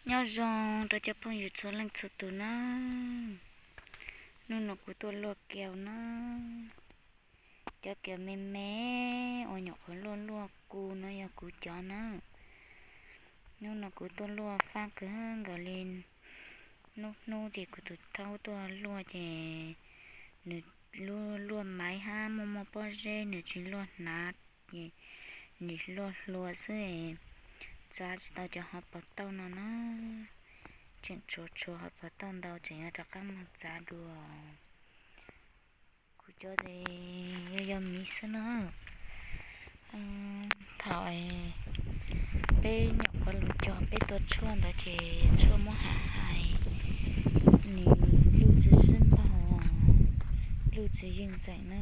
Nyob zoo rau cov phooj ywg txhua leej txhua tus na. Hnub no kuv tuaj luaj kiaus na. Cov kiaus me me uas nyuam qhuav luaj luaj ku no yog kuv cov na. Hnub no kuv tuaj luaj fab kawg nkaus li. Hnub hnub ces kuv tus thaub tuaj luaj ces nws luaj luaj maiv hab muaj muaj pob zeb, nws tsis luaj hnav, nws luaj hlua xwb, txav tsis tau cov hauv paus tauj no na. Tseem tshuav tshuav hauv paus tauj ntau, tseem yuav rov qab mus txav dua. Kuv cov ces yog yog miv xwb na. Thaum peb nyuam qhuav lug cog peb tua tshuaj ntawd ces tshuaj muab hav hais, nws luj tsis sib npaug, luj tsis yeej txeem na,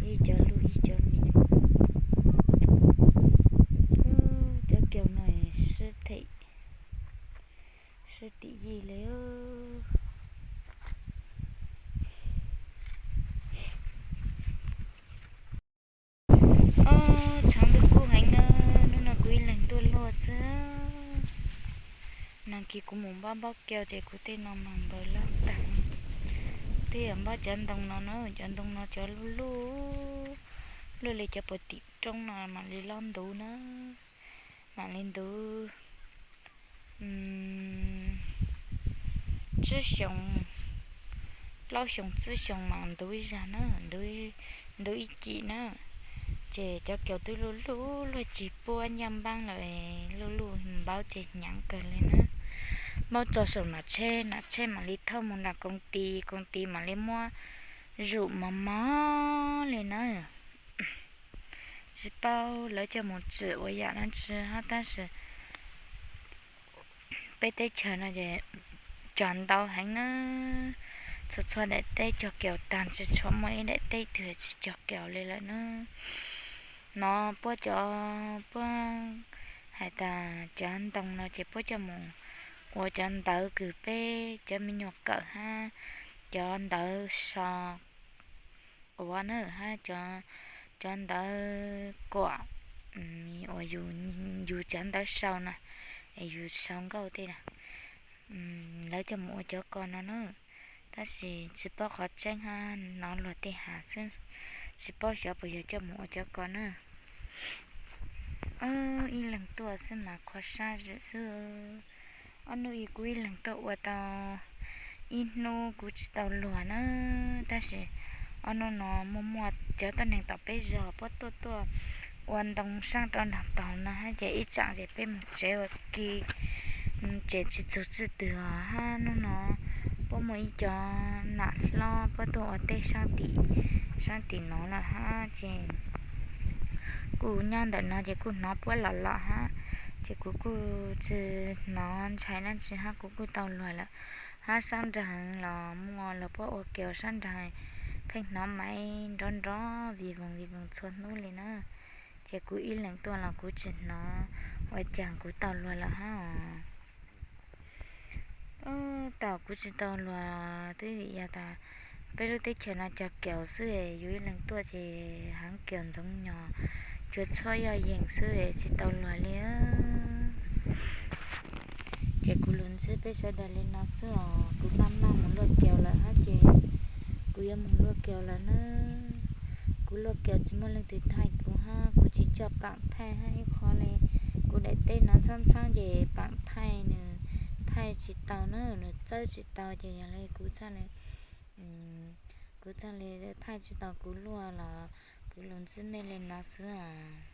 ib cov luj ib cov miv. Cov kiaus no sib them, sib tim yij li. Ob, tshav ntuj kub heev na, hnub no kuv ib leeg tuaj luaj xwb. Nag kis kuv mus npab npab kiaus ces kuv tej no mas npaws lab tag. Twb yog npab cov ntoo no na, cov ntoo no cov luj luj, luaj li cov puag tim roob no mam li lob ntuv na, mam li ntuv tsib xyoos, plaub xyoos tsib xyoos mas ntuv ib zag na, ntuv ib cim na. Ces cov kiaus twb luj luj luag tsis puab ncaj npaab lawm, luj luj npaub ces hnyav kawg li na. Npaub tso saum nam tsheb, nam tsheb mam li thauj mus nram koos tis, koos tis mam li muab zum mos mos li na. Tsis paub lawv coj mus tsim ua yam dab tsi hab tab sis peb teb chaws no ces cog ntau heev na. Txhua txhua daim teb cog kiaus tag, tsis tshua muaj ib daim teb twg tsis cog kiaus li lawm na. No puab cov, puab hais tas cov ntoo no ces puab coj mus ua cov ntawv kws peb cov me nyuam kawm hab cov ntawv sau quav na, hab cov ntawv kuam uas yus cov ntawv sau na, yus sau nkauj tej na. Lawv coj mus ua cov ko no na, tab sis tsis paub qhov tseeb hab hnov luag tej has xwb, tsis paub xyov puas yog coj mus ua cov ko na. Ib leeg tuaj xwb mas qhuav sab zim xwb. Ob hnub ib kuv ib leeg tuaj ua tau ib hnub kuv tsis tau luag na, tab sis ob hnub no muaj muaj cov tuab neeg tom peb zog puab tuaj tuaj ua ntoo saab rau nraag taug no hab ces ib tsaam ces peb mus tsev ua ke ces tsis txug tswj twg os hab hnub no puab muaj ib co nam hlob puab tuaj ua teb saab tim, saab tim no lawm hab ces kuj nyob ntawm no ces kuj hnov puab los los hab ces kuv kuj tsis hnov ntshai dab tsi hab kuv kuj tau luag lawm. Hab saab nraag los muaj luag puab ua kiaus saab nraag, pheej hnov maiv nrov nrov vij voog vij voog txhua hnub li na. Ces kuv ib leeg tuaj los kuv tsis hnov, ua caag kuv tau luag lawm hab os. Thaum kuv tsis tau luag twb vim yog tas peb lub teb chaws no cog kiaus xwb, yus ib leeg tuaj ces heev kiaus ntxoov nyog, cua tshuab yoj yees xwb tsis tau luag li. Ces kuv lus ntsib peb sawv daws li no xwb os, kuv maj maj mus luaj kiaus lawm hab ces kuv yuav mus luaj kiaus lawm na. Kuv luaj kiaus tsis muaj leej twg thaij kuv hab kuv tsis coj paam thaij hab ib qho li. Kuv daim teb no ntxhab ntxhab ces paam thaij nws thaij tsis tau na, nws txawb tsis tau ces yog li kuv txhaj li, kuv txhaj li thaij tsis tau kuv luaj los kuv lus ntsib mej li no xwb os.